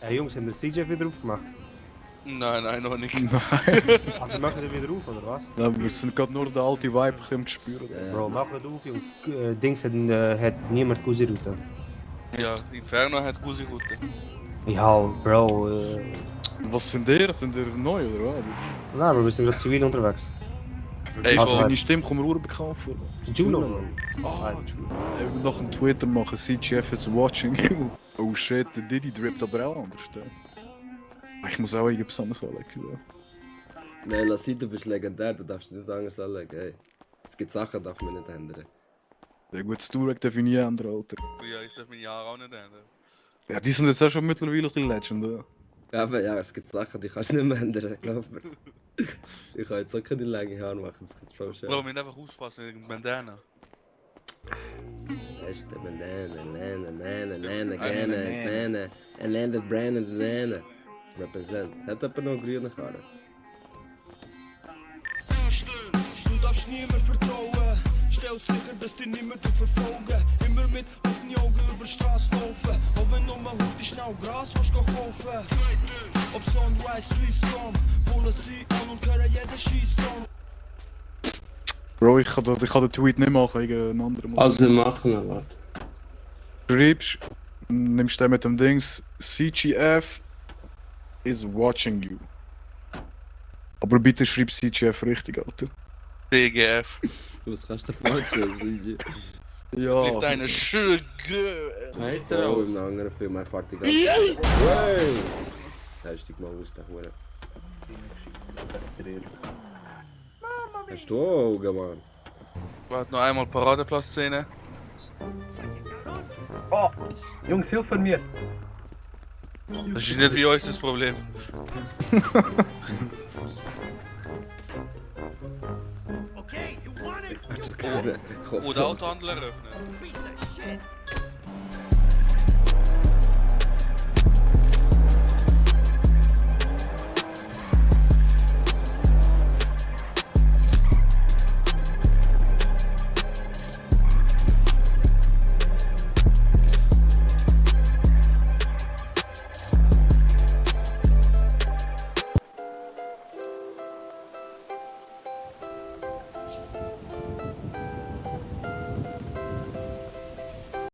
Hey Jungs, haben wir CJ wieder aufgemacht? Nein, noch nicht. Nein, Also machen wir wieder auf, oder was? wir sind gerade nur den alten Vibe ein bisschen spüren. Bro, mach het auf, Jungs. Dings hat niemand Kusi-Route. Ja, Inferno hat gute Route. Ja, Bro. Was sind ihr? Sind ihr neu oder was? Nein, Bro, wir sind gerade zivil unterwegs. Ey, Also, Bro. deine Stimme kommt mir bekannt vor. Juno, man. Ah, ich will noch einen Twitter machen, CGF is watching you. Oh shit, der Diddy drippt aber auch anders. Ich muss auch irgendwas anderes anlegen. Nein, lass sein, du bist legendär, du darfst nicht anders anlegen. Hey. Es gibt Sachen, die darf man nicht ändern. Ja gut, das Durek darf ich nie ändern, Alter. Ja, ich darf meine Jahre auch nicht ändern. Ja, die sind jetzt auch schon mittlerweile ein bisschen Legend, ja. Ja, aber ja, es gibt Sachen, die kannst du nicht mehr ändern, glaub mir. Ich kann jetzt auch keine lange Haare machen, das sieht schon schön Bro, aus. wir müssen einfach aufpassen wegen Bandana. Das ist der Banana, and then the banana. Represent. Hat jemand noch grüne Haare? Du darfst niemand vertrauen. Stell sicher, dass dich niemand verfolgen. Immer mit offenen Augen über die Straße laufen. Auch wenn nur mal heute schnell Gras willst kaufen. Ob Sunrise, Swisscom, Bullen sie an und hören jeden Scheisston. Bro, ich kann den Tweet nicht machen, irgendeinen anderen. Also machen, aber. Schreibst, nimmst den mit dem Dings, CGF is watching you. Aber bitte schreib CGF richtig, Alter. DGF. Was kannst du dir vorstellen? Ja. Liegt eine Schüge. Weiter Oh, aus. im anderen Film, er fährt die ganze Zeit. Wow! Hast dich mal aus, der Hure. Hast du Augen, Mann? Warte noch einmal Paradeplatz-Szene. Oh, Jungs, hilf mir! Das ist nicht wie uns das Problem. Keine Oder Autohandel eröffnen.